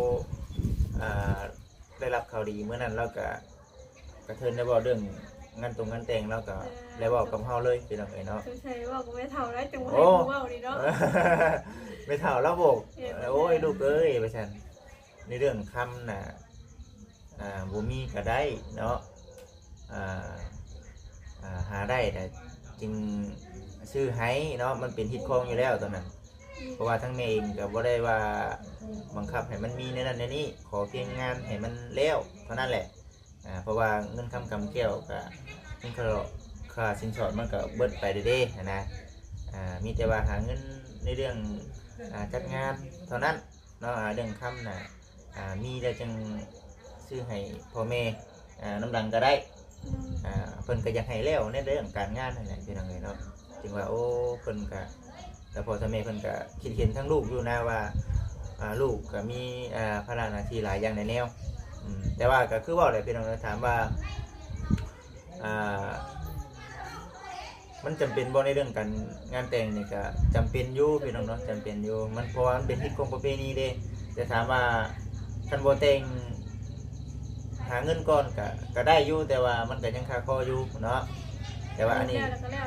ອ່າ ໄດ້ຮັບຂ່າວດີມື້ນັ້ນ ລາວກະ ກະເທີນໄດ້ເວົ້າເລື່ອງງານຕົງງານແຕ່ງ ລາວກະ ເອີ ໄດ້ເວົ້າກັບເຮົາເລີຍ ພີ່ນ້ອງເອີຍເນາະ. ສົງໄສເວົ້າກັບແມ່ເຖົ້າໄດ້ ຈັ່ງບໍ່ ໂອ້ ໃຫ້ເວົ້ານີ້ເນາະ. ແມ່ເຖົ້າລາວບອກ ເອີ ໂອ້ຍ ລູກເອີຍ ວ່າຊັ້ນ ໃນເລື່ອງຄຳນະ ອ່າ ບໍ່ມີກໍໄດ້ເນາະ ອ່າ ອ່າ ຫາໄດ້ແລ້ວຈຶ່ງຊື້ໃຫ້ເນາະ ມັນເປັນຮີດຄອງຢູ່ແລ້ວຕອນນັ້ນ. ເພາະວ່າທາງແມ່ເອງກໍບໍ່ໄດ້ວ່າບັງຄັບໃຫ້ມັນມີແນວນັ້ນແນວນີ້ ຂໍພຽງງານໃຫ້ມັນແລ້ວເທົ່ານັ້ນແຫຼະ. ອ່າ ເພາະວ່າເງິນຄຳກຳແກ້ວກໍ ເງິນຄ່າ ຄ່າສິນສອດມັນກໍເບິດໄປເດ້ໆ ຫັ້ນນະ. ອ່າ ມີແຕ່ວ່າຫາເງິນໃນເລື່ອງ ອ່າ ຈັດງານເທົ່ານັ້ນ ເນາະ. ອ່າ ເລື່ອງຄຳນະ ອ່າ ມີແລ້ວຈຶ່ງຊື້ໃຫ້ພໍ່ແມ່ ອ່າ ນຳຫຼັງກໍໄດ້. ອືມ ອ່າ ເພິ່ນກໍຢາກໃຫ້ແລ້ວໃນເລື່ອງການງານຫັ້ນແຫຼະ ພີ່ນ້ອງເອີຍເນາະ. ຈຶ່ງວ່າ ໂອ້ ເພິ່ນກໍ ແຕ່ພໍ່ແຕ່ແມ່ເພິ່ນກໍຄິດເຫັນທາງລູກຢູ່ນະວ່າ ອ່າ ລູກກໍມີ ອ່າ ພາລະໜ້າທີ່ຫຼາຍຢ່າງຫຼາຍແນວ. ອືມ ແຕ່ວ່າກໍຄືເວົ້າແຫຼະ ພີ່ນ້ອງເອີຍ ຖາມວ່າ ອ່າ ມັນຈຳເປັນບໍ່ໃນເລື່ອງການງານແຕ່ງນີ້? ກະຈຳເປັນຢູ່ພີ່ນ້ອງເນາະ ຈຳເປັນຢູ່ ມັນ ເພາະວ່າມັນເປັນຮີດຄອງປະເພນີເດ້. ແຕ່ຖາມວ່າ ຄັນບໍ່ແຕ່ງ ຫາເງິນກ່ອນກະ ກະໄດ້ຢູ່ ແຕ່ວ່າມັນກະຍັງຄາຄໍຢູ່ເນາະ. ແຕ່ວ່າອັນນີ້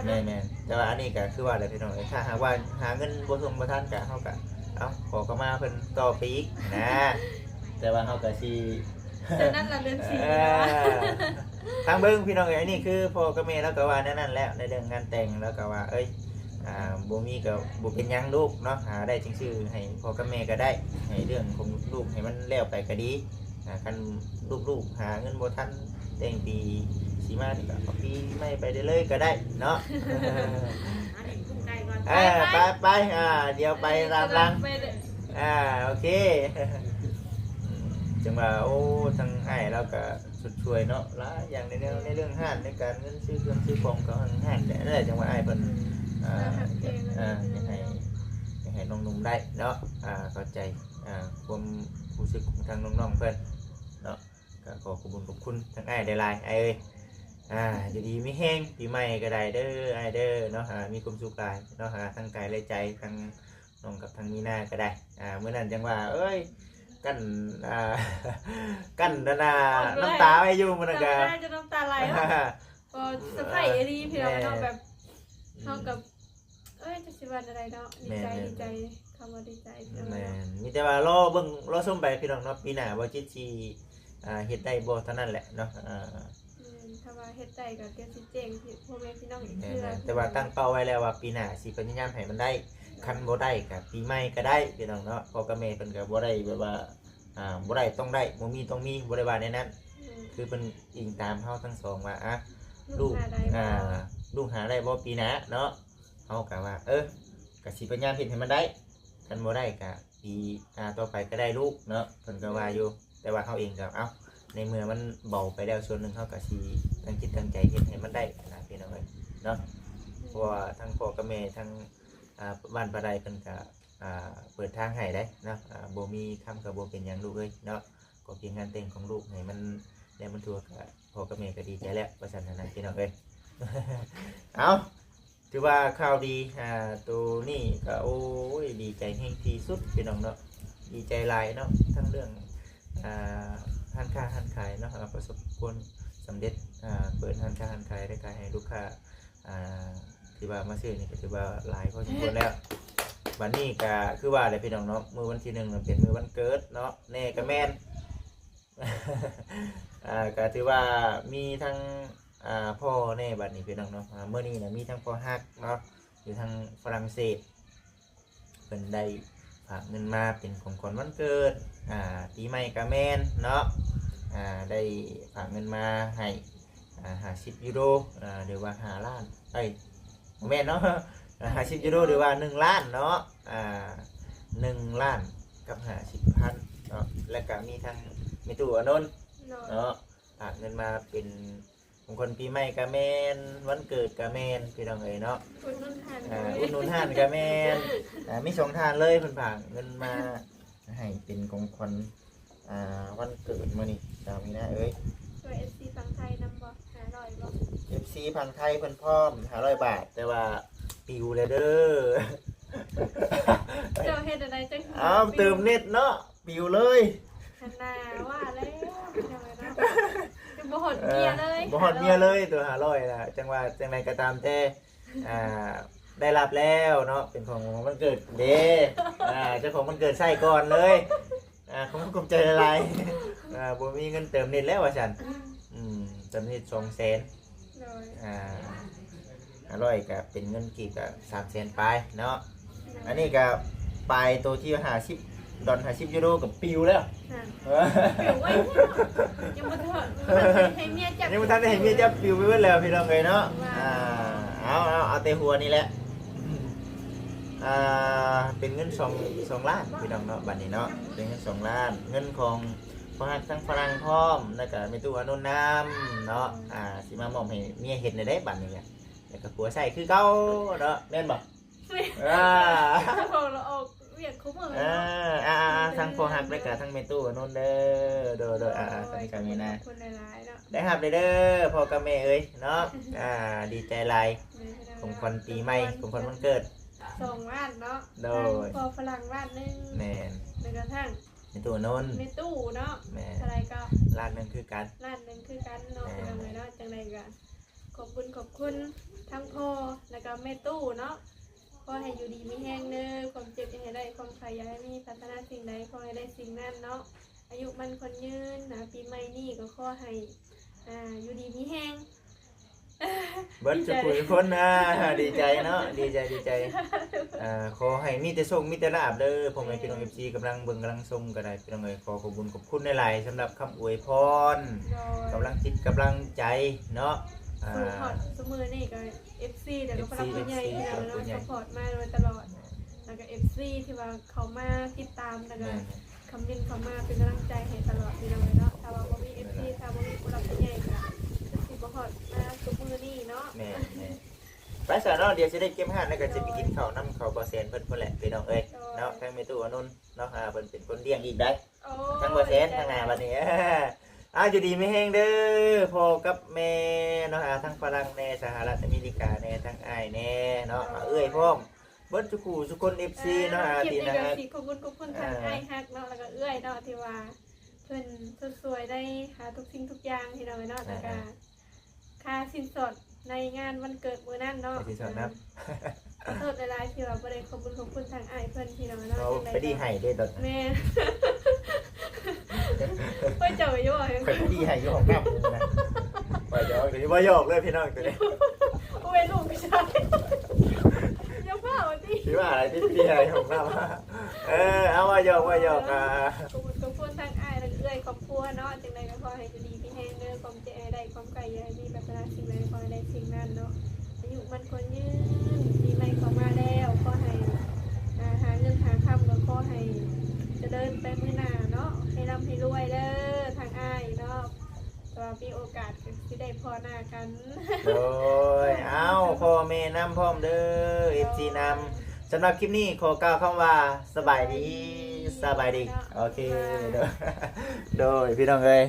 ແມ່ນໆ ແຕ່ວ່າອັນນີ້ກະຄືວ່າແຫຼະພີ່ນ້ອງເອີຍ ຖ້າຫາກວ່າຫາເງິນບໍ່ທົ່ງບໍ່ທັນກະ ເຮົາກະ ເອົ້າ ຂໍເຂົ້າມາເພິ່ນຕໍ່ໄປອີກນະ. ແຕ່ວ່າເຮົາກະຊິ ເທື່ອນັ້ນລະເດືອນສີ່ ເອີ ເນາະ ທາງເບິ່ງພີ່ນ້ອງເອີຍ ອັນນີ້ຄືພໍ່ກັບແມ່ລາວກະວ່າແນວນັ້ນແຫຼະ ໃນເລື່ອງງານແຕ່ງ ລາວກະວ່າ ເອີຍ ອ່າ ບໍ່ມີກະບໍ່ເປັນຫຍັງລູກເນາະ ຫາໄດ້ຈັ່ງຊື່ໃຫ້ພໍ່ກັບແມ່ກະໄດ້ ໃຫ້ເລື່ອງຂອງລູກໃຫ້ມັນແລ້ວໄປກະດີ. ອ່າ ຄັນລູກໆຫາເງິນບໍ່ທັນ ແຕ່ງປີຊິມານີ້ກະເອົາປີໃໝ່ໄປໄດ້ເລີຍກະໄດ້ເນາະ. ເອີ ໄປ ໄປ ໄປ ອ່າ ດຽວໄປຕາມຫຼັງ ໄປເດີ ອ່າ ໂອເຄ. ອືມ ຈັ່ງວ່າ ໂອ້ ທາງອ້າຍລາວກະຊົດຊ່ວຍເນາະ ຫຼາຍຢ່າງໃນແນວ ໃນເລື່ອງຮ້ານ ໃນການເງິນ ຊື້ເຄື່ອງຊື້ຂອງເຂົາທາງຮ້ານແຫຼະ ນັ້ນແຫຼະ ຈັ່ງວ່າອ້າຍເພິ່ນ ອ່າ ອ່າ ຢາກໃຫ້ ຢາກໃຫ້ນ້ອງໜຸ່ມໄດ້ເນາະ ອ່າ ເຂົ້າໃຈ ອ່າ ຄວາມຮູ້ສຶກຂອງທາງນ້ອງໆເພິ່ນເນາະ. ກະຂໍຂອບຄຸນຂອບຄຸນທາງອ້າຍຫຼາຍໆ ອ້າຍເອີຍ ອ່າ ຢູ່ດີມີແຮງ ປີໃໝ່ກະໄດ້ເດີອ້າຍເດີເນາະ ອ່າ ມີຄວາມສຸກຫຼາຍເນາະ ອ່າ ທັງກາຍແລະໃຈ ທັງນ້ອງກັບທັງມີນາກະໄດ້. ອ່າ ມື້ນັ້ນຈັ່ງວ່າ ເອີຍ ກັ້ນ ອ່າ ກັ້ນນັ້ນນະ ນ້ຳຕາໄວ້ຢູ່ມື້ນັ້ນກະ ນ້ຳຕາໄຫຼ ກໍເຊີໄພຣ໌ອີ່ຫຼີພີ່ນ້ອງເນາະ ແບບ ອືມ ເຮົາກໍ ເອີຍ ຈັກຊິວ່າແນວໃດເນາະ ດີໃຈ ແມ່ນໆ ດີໃຈ ຄຳວ່າດີໃຈ ແມ່ນ ມີແຕ່ວ່າລໍເບິ່ງລໍຊົມໄປພີ່ນ້ອງເນາະ ປີໜ້າບໍ່ຈິດຊິ ອ່າ ເຮັດໄດ້ບໍ່ເທົ່ານັ້ນແຫຼະເນາະ. ອ່າ ແມ່ນ ຖ້າວ່າເຮັດໄດ້ກໍດຽວຊິແຈ້ງພໍ່ແມ່ພີ່ນ້ອງອີກເທື່ອ ແມ່ນໆ ແຕ່ວ່າຕັ້ງເປົ້າໄວ້ແລ້ວວ່າປີໜ້າຊິພະຍາຍາມໃຫ້ມັນໄດ້ ຄັນບໍ່ໄດ້ກະປີໃໝ່ກະໄດ້ພີ່ນ້ອງເນາະ. ພໍ່ກັບແມ່ເພິ່ນກະບໍ່ໄດ້ແບບວ່າ ອ່າ ບໍ່ໄດ້ຕ້ອງໄດ້ ບໍ່ມີຕ້ອງມີ ບໍ່ໄດ້ວ່າແນວນັ້ນ ອືມ ຄືເພິ່ນອີງຕາມເຮົາທັງສອງວ່າ ອ່າ ລູກ ລູກຫາໄດ້ບໍ່ ອ່າ ລູກຫາໄດ້ບໍ່ປີໜ້າເນາະ. ເຮົາກະວ່າ ເອີ ກະຊິພະຍາຍາມເຮັດໃຫ້ມັນໄດ້ ຄັນບໍ່ໄດ້ກະປີ ອ່າ ຕໍ່ໄປກະໄດ້ລູກເນາະ ເພິ່ນກະວ່າຢູ່. ແຕ່ວ່າເຮົາເອງກະ ເອົ້າ ໃນເມື່ອມັນເບົາໄປແລ້ວສ່ວນໜຶ່ງ ເຮົາກະຊິຕັ້ງຈິດຕັ້ງໃຈເຮັດໃຫ້ມັນໄດ້ນະພີ່ນ້ອງເອີຍເນາະ. ເພາະວ່າທັງພໍ່ກັບແມ່ ທັງ ອ່າ ບ້ານປາໄດເພິ່ນກະ ອ່າ ເປີດທາງໃຫ້ເດ້ເນາະ. ອ່າ ບໍ່ມີຄຳກະບໍ່ເປັນຫຍັງລູກເອີຍເນາະ ຂໍພຽງງານແຕ່ງຂອງລູກໃຫ້ມັນ ແລ້ວມັນທົ່ວກະ ພໍ່ກັບແມ່ກະດີໃຈແລ້ວ ວ່າຊັ້ນນະພີ່ນ້ອງເອີຍ. ເອົ້າ ຖືວ່າຂ່າວດີ ອ່າ ໂຕນີ້ກະ ໂອ້ຍ ດີໃຈແຮງທີ່ສຸດພີ່ນ້ອງເນາະ ດີໃຈຫຼາຍເນາະ. ທັງເລື່ອງ ອ່າ ຮ້ານຄ້າຮ້ານຂາຍເນາະ ອ່າ ປະສົບຜົນສຳເລັດ ອ່າ ເປີດຮ້ານຄ້າຮ້ານຂາຍ ແລ້ວກະໃຫ້ລູກຄ້າ ອ່າ ທີ່ວ່າມາຊື້ນີ້ກະຖືວ່າຫຼາຍພໍສົມຄວນແລ້ວ. ບັດນີ້ກະຄືວ່າແຫຼະພີ່ນ້ອງເນາະ ມື້ວັນທີໜຶ່ງເປັນມື້ວັນເກີດເນາະ ແນ່ກະແມ່ນ ອ່າ ກະຖືວ່າມີທັງ ອ່າ ພໍ່ແນ່ບັດນີ້ພີ່ນ້ອງເນາະ. ອ່າ ມື້ນີ້ນະມີທັງພໍ່ຮັກເນາະ ຢູ່ທາງຝຣັ່ງເສດ ເພິ່ນໄດ້ຝາກເງິນມາເປັນຂອງຂວັນວັນເກີດ ອ່າ ປີໃໝ່ກະແມ່ນເນາະ ອ່າ ໄດ້ຝາກເງິນມາໃຫ້ ອ່າ ຫ້າສິບຢູໂຣ ອ່າ ຫຼືວ່າຫ້າລ້ານ ເອີຍ ບໍ່ແມ່ນເນາະ ຫ້າສິບຢູໂຣ ຫຼືວ່າໜຶ່ງລ້ານເນາະ ອ່າ ໜຶ່ງລ້ານກັບຫ້າສິບພັນເນາະ. ແລ້ວກະມີທັງແມ່ຕູ້ອານົນເນາະ ຝາກເງິນມາເປັນຂອງຂວັນປີໃໝ່ກະແມ່ນ ວັນເກີດກະແມ່ນ ພີ່ນ້ອງເອີຍເນາະ ອຸດໜູນຮ້ານ ອ່າ ອຸດໜູນຮ້ານກະແມ່ນ ອ່າ ມີສອງທ່ານເລີຍ ເພິ່ນຝາກເງິນມາໃຫ້ເປັນຂອງຂວັນ ອ່າ ວັນເກີດມື້ນີ້ ສາວມີນາເອີຍ. ຊ່ວຍເອັຟຊີຝັ່ງໄທນຳບໍ່ ຫ້າຮ້ອຍບໍ່? ເອັຟຊີຝັ່ງໄທເພິ່ນພ້ອມຫ້າຮ້ອຍບາດ ແຕ່ວ່າປິວແລ້ວເດີ. ເຈົ້າເຮັດແນວໃດຈັ່ງ ເອົາ ເຕີມເນັດເນາະ ປິວເລີຍ ຫັ້ນນາ ວ່າແລ້ວ ພີ່ນ້ອງເອີຍເນາະ ຈະບໍ່ຮອດເມຍເລີຍ ເອີ ບໍ່ຮອດເມຍເລີຍ ໂຕຫ້າຮ້ອຍນະ. ຈັ່ງວ່າຈັ່ງໃດກະຕາມແຕ່ ອ່າ ໄດ້ຮັບແລ້ວເນາະ ເປັນຂອງວັນເກີດເດ້ ອ່າ ເຈົ້າຂອງວັນເກີດໃຊ້ກ່ອນເລີຍ ອ່າ ຂອບ ຂອບໃຈຫຼາຍໆ ອ່າ ບໍ່ມີເງິນເຕີມເນັດແລ້ວວ່າຊັ້ນ ອືມ ເຕີມເນັດສອງແສນ ໂດຍ ອ່າ ຫ້າຮ້ອຍກະເປັນເງິນກີບກະສາມແສນປາຍເນາະ. ອັນນີ້ກະປາຍໂຕທີ່ຫ້າສິບດອນ ຫ້າສິບຢູໂຣກະປິວແລ້ວ ຮະ ປິວໄວແທ້ເນາະ ຍັງບໍ່ທັນໃຫ້ເມຍຈັບ ຍັງບໍ່ທັນໄດ້ໃຫ້ເມຍຈັບ ປິວໄປເບິດແລ້ວພີ່ນ້ອງເອີຍເນາະ. ອ່າ ເອົາ ເອົາ ເອົາແຕ່ຫົວນີ້ແຫຼະ ອ່າ ເປັນເງິນສອງ ສອງລ້ານພີ່ນ້ອງເນາະ ບັດນີ້ເນາະ ເປັນເງິນສອງລ້ານ ເງິນຂອງພໍ່ຮັກທາງຝຣັ່ງພ້ອມ ແລ້ວກະແມ່ຕູ້ອານົນນຳເນາະ. ອ່າ ຊິມາມອບໃຫ້ເມຍເຮັດແນວໃດບັດນີ້ ແລ້ວກະຜົວໃຊ້ຄືເກົ່າເນາະ ແມ່ນບໍ່? ອ່າ ເຈົ້າຂອງລາວອອກວຽກຄູ່ມື້ ອ່າ ເນາະ ອ່າ ອ່າ ອ່າ ທັງພໍ່ຮັກ ແລ້ວກະທັງແມ່ຕູ້ອານົນເດີ ໂດຍ ໂດຍ ອ່າ ອ່າ ໂດຍ ທັງກາມີນາ ຂອບຄຸນຫຼາຍໆເນາະ ໄດ້ຮັບເລີຍເດີ ພໍ່ກັບແມ່ເອີຍເນາະ ອ່າ ດີໃຈຫຼາຍ ຂອງຂວັນປີໃໝ່ ຂອງຂວັນວັນເກີດ ສອງລ້ານເນາະ ໂດຍ ທັງພໍ່ຝຣັ່ງລ້ານໜຶ່ງ ແມ່ນ ແລ້ວກະທັງ ແມ່ຕູ້ອານົນ ແມ່ຕູ້ເນາະ ແມ່ນ ເທົ່າໃດກໍລ້ານໜຶ່ງຄືກັນ ລ້ານໜຶ່ງຄືກັນເນາະ ແມ່ນ ພີ່ນ້ອງເອີຍເນາະ. ຈັ່ງໃດກໍຂອບບຸນຂອບຄຸນທັງພໍ່ ແລ້ວກໍແມ່ຕູ້ເນາະ ຂໍໃຫ້ຢູ່ດີມີແຮງເດີ ຄວາມເຈັບຢ່າໃຫ້ໄດ້ ຄວາມໄຂ້ຢ່າໃຫ້ມີ ປາດຖະໜາສິ່ງໃດຂໍໃຫ້ໄດ້ສິ່ງນັ້ນເນາະ ອາຍຸໝັ້ນຂວັນຍືນ ອາ ປີໃໝ່ນີ້ກໍຂໍໃຫ້ ອາ ຢູ່ດີມີແຮງ ເບິດທຸກຜູ້ທຸກຄົນ ອາ ດີໃຈເນາະ ດີໃຈ ດີໃຈ ອາ ຂໍໃຫ້ມີແຕ່ໂຊກມີແຕ່ລາບເດີ ພໍ່ແມ່ພີ່ນ້ອງ ເອັຟຊີ ກຳລັງເບິ່ງກຳລັງຊົມກໍໄດ້ ພີ່ນ້ອງເອີຍ ຂໍຂອບບຸນຂອບຄຸນຫຼາຍໆ ສຳລັບຄຳອວຍພອນ ໂດຍ ກຳລັງຈິດກຳລັງໃຈເນາະ ອາ ສູ່ຮອດຊຸມື້ນີ້ກໍ ເອັຟຊີ ແລ້ວກໍຜູ້ຫຼັກຜູ້ໃຫຍ່ ເອັຟຊີ ທີ່ວ່າ ເນາະ ຊັບພອດມາໂດຍຕະຫຼອດ ແລ້ວກໍ ເອັຟຊີ ທີ່ວ່າເຂົ້າມາຕິດຕາມ ແລ້ວກໍ ແມ່ນ ຄອມເມັນເຂົ້າມາເປັນກຳລັງໃຈໃຫ້ຕະຫຼອດ ພີ່ນ້ອງເອີຍເນາະ. ຖ້າວ່າບໍ່ມີ ເອັຟຊີ ຖ້າບໍ່ມີຜູ້ຫຼັກຜູ້ໃຫຍ່ກໍຊິບໍ່ຮອດມາທຸກມື້ນີ້ເນາະ ແມ່ນໆ. ໄປຊະເນາະ ດຽວຊິໄດ້ເກັບຮ້ານ ແລ້ວກໍຊິໄປກິນເຂົ້ານຳເຂົາ ບໍ່ແສນເພິ່ນພຸ້ນແຫຼະ ພີ່ນ້ອງເອີຍ ໂດຍ ເນາະ ທາງແມ່ຕູ້ອານົນເນາະ ອາ ເພິ່ນເປັນຄົນລ້ຽງອີກໄດ໋ ໂອ້ຍ ທາງບໍ່ແສນ ທາງໜ້າບັດນີ້ ອາ ຢູ່ດີມີແຮງເດີ ພໍ່ກັບແມ່ເນາະ ອາ ທາງຝຣັ່ງແດ່ ສະຫະລັດອາເມລິກາແດ່ ທາງອ້າຍແດ່ເນາະ ໂດຍ ອາ ເອື້ອຍພ້ອມ ເບິດທຸກຜູ້ທຸກຄົນ ເອັຟຊີ ເນາະ ອາ ທີ່ນະ ຂອບຄຸນຂອບຄຸນທາງອ້າຍຮັກເນາະ ແລ້ວກໍເອື້ອຍເນາະ ທີ່ວ່າເພິ່ນຊົດຊ່ວຍໃນ ຫາ ທຸກສິ່ງທຸກຢ່າງ ພີ່ນ້ອງເອີຍເນາະ ແລ້ວກໍ ອ່າ ຄ່າສິນສອດໃນງານວັນເກີດມື້ນັ້ນເນາະ ຄ່າສິນສອດນຳ ອາ ຂໍໂທດຫຼາຍໆ ທີ່ວ່າບໍ່ໄດ້ຂອບບຸນຂອບຄຸນທາງອ້າຍເພິ່ນ ພີ່ນ້ອງເນາະ ເຮົາ ຈັ່ງໃດ ໄປດີໃຫ້ເດ້ຕອນນັ້ນ ແມ່ນ ໂອ້ຍ ເຈົ້າຢູ່ ຂ້ອຍໄປດີໃຫ້ຢູ່ຫ້ອງນ້ຳ ຂ້ອຍຢອກ ບໍ່ຢອກເລີຍ ພີ່ນ້ອງ ໂອ້ຍ ລູກຜູ້ຊາຍ ຢ່າຟ້າວຕິ ຊິວ່າອະໄລຕິ ດີໃຫ້ຫ້ອງນ້ຳ ເອີ ເອົາ ວ່າຢອກ ວ່າຢອກ ອ່າ ຂອບຄຸນຂອບຄຸນທາງອ້າຍ ແລະ ເອື້ອຍຄອບຄົວເນາະ ຈັ່ງໃດກໍຂໍໃຫ້ຢູ່ດີມີແຮງເດີ ຄວາມເຈັບຢ່າໃຫ້ໄດ້ ຄວາມໄຂ້ຢ່າໃຫ້ມີ ປາດຖະໜາສິ່ງໃດຂໍໃຫ້ໄດ້ສິ່ງນັ້ນເນາະ ອາຍຸໝັ້ນຂວັນຍືນ ປີໃໝ່ເຂົ້າມາແລ້ວ ຂໍໃຫ້ ອ່າ ຫາເງິນຫາຄຳ ກໍຂໍໃຫ້ຈະເລີນໄປມື້ໜ້າເນາະ ໃຫ້ລ່ຳໃຫ້ລວຍເດີ ທາງອ້າຍເນາະ. ແຕ່ວ່າມີໂອກາດກໍຊິໄດ້ພໍ້ໜ້າກັນ ໂດຍ ເອົາ ພໍ່ແມ່ນຳພ້ອມເດີ ເອັຟຊີ ນຳ ສຳລັບຄລິບນີ້ຂໍກ່າວຄຳວ່າ ສະບາຍດີ ສະບາຍດີ ສະບາຍດີເນາະ ໂອເຄ ໂດຍ ໂດຍ ພີ່ນ້ອງເອີຍ